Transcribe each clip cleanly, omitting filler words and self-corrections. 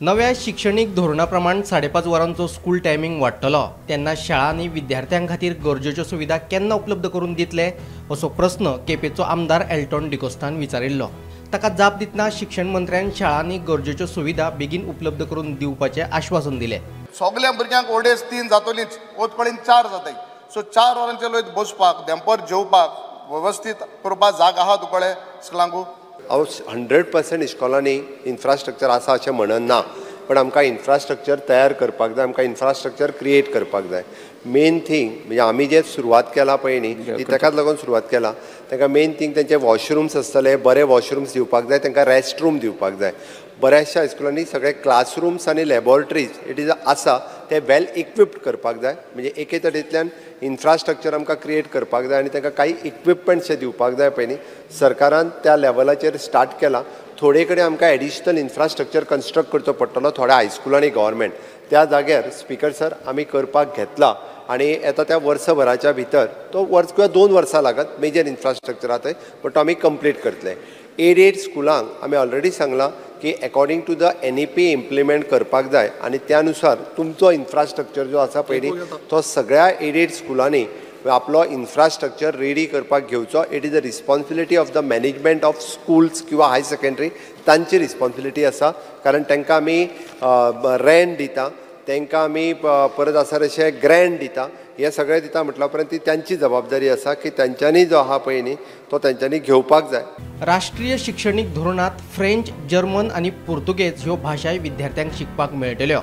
नव्या शिक्षणीक धोरणा प्रमाण 5.5 वरांचो स्कूल टायमिंग वाडटलो तेन्ना शाळांनी विद्यार्थ्यां खातीर गरजेच्यो सुविधा केन्ना उपलब्ध करून दितले असो प्रस्न केपेंचो आमदार एल्टॉन डिकोस्टान विचारिल्लो. ताका जाप दितना शिक्षण मंत्र्यान शाळांनी गरजेच्यो सुविधा बेगीन उपलब्ध करून दिवपाचें आश्वासन दिलें. सगळ्या भुरग्यांक ओडेज 3 जातलीच, ओतकडेन 4 जाताय. सो 4 वरांचे लोक बसपाक, देंपर जेवपाक वेवस्थीत करपाक जागा आहा तुकडे स्कुलांकू. हांव 100% इस्कॉलांनी इन्फ्रास्ट्रक्चर आसा अशें म्हणना, पण आमकां इन्फ्रास्ट्रक्चर तयार करपाक जाय, आमकां इन्फ्रास्ट्रक्चर क्रिएट करपाक जाय. मेन थींग म्हणजे आमी जे सुरवात केला पळय न्ही, ती ताकाच लागून सुरवात केला. तांकां मेन थींग तेंचे वॉशरूम्स आसतले, बरे वॉशरूम्स दिवपाक जाय, तांकां रेस्ट रूम दिवपाक जाय. बऱ्याचशा हायस्कुलांनी सगळे क्लासरूम्स आनी लॅबोरेटरीज it is आसा ते वेल इक्विप्ड करपाक जाय. म्हणजे एके तरेंतल्यान इन्फ्रास्ट्रक्चर आमकां क्रिएट करपाक जाय आनी तांकां कांय इक्विपमेंट्स दिवपाक जाय पळय न्ही. सरकारान त्या लेवलाचेर स्टार्ट केला. थोडे कडेन आमकां एडिशनल इन्फ्रास्ट्रक्चर कन्स्ट्रक्ट करचो पडटलो थोड्या हायस्कुलांनी गव्हर्मेंट त्या जाग्यार स्पीकर सर आमी करपाक घेतला आनी येता त्या वर्सभराच्या भितर तो वर्स किंवा 2 वर्सां लागत मेजर इन्फ्रास्ट्रक्चर आतां, बट तो आमी कंप्लीट करतले. एडेड स्कुलांक आमी ऑलरेडी सांगलां की according to the NEP implement करपाक जाय आनी त्या नुसार तुमचो इन्फ्रास्ट्रक्चर जो आसा पळय न्ही तो सगळ्या एडेड स्कुलांनी आपलो इन्फ्रास्ट्रक्चर रेडी करपाक घेवचो. It is a responsibility of the management of schools किंवा हायर सेकेंडरी तांची रिस्पॉन्सिबिलिटी आसा, कारण तांकां आमी रेंट दिता, तांकां आमी परत आसा अशें ग्रँट दिता, हें सगळें दिता म्हटल्या उपरांत ती तांची जबाबदारी आसा की तांच्यांनी जो आहा पळय न्ही तो तांच्यांनी घेवपाक जाय. राष्ट्रीय शिक्षणीक धोरणांत फ्रेंच, जर्मन आनी पुर्तुगेज ह्यो भाशाय विद्यार्थ्यांक शिकपाक मेळटल्यो.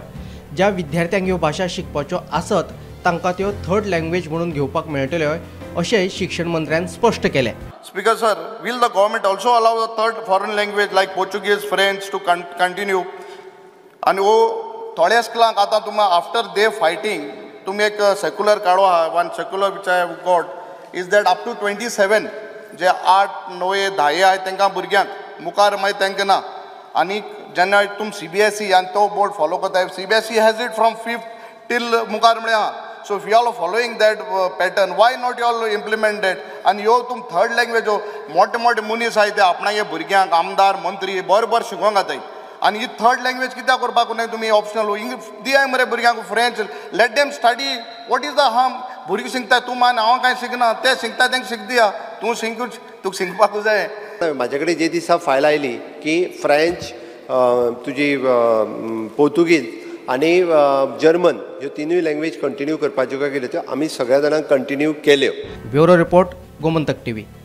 ज्या विद्यार्थ्यांक ह्यो भाशा शिकपाच्यो आसत तांकां त्यो थर्ड लँग्वेज म्हणून घेवपाक मेळटल्यो अशें शिक्षण मंत्र्यान स्पश्ट केलें. Speaker sir, will the government also allow the third foreign language like Portuguese, French to continue? आनी वो थोड्या स्कुलांक आतां तुमी आफ्टर they fighting तुमी एक सर्क्युलर काडो आहा, one circular which I have got is that up to 27 जे 8, 9, 10 आहाय तांकां भुरग्यांक मुखार मागीर तांकां ना. आनी जेन्ना तुमी CBSE आनी तो बोर्ड फॉलो करताय, CBSE has it from 5th till मुखार म्हळ्यार आहा. So if you all are following that pattern, why not you all implement that? आनी ह्यो तुम थर्ड लँग्वेज मोठे मोठे मनीस आहाय ते आपणागे भुरग्यांक आमदार मंत्री बरें बरें शिकोवंक घाताय आनी ही थर्ड लँग्वेज कित्याक करपाक न्हय तुमी ऑप्शनल दियाय मरे भुरग्यांक French, let them study. What is the harm? भुरगीं शिकता, तूं मान हांव कांय शिकना, ते शिकता तांकां शिक दिया, तूं शिकूच तुका शिकपाकूच जाय. म्हाजे कडेन जे दिसा फायल आयली की फ्रेंच, तुजी पोर्तुगीज आनी जर्मन ह्यो 3 लँग्वेज कंटिन्यू करपाच्यो काय कितें त्यो आमी सगळ्या जाणांक कंटिन्यू केल्यो. Bureau report, Gomantak TV.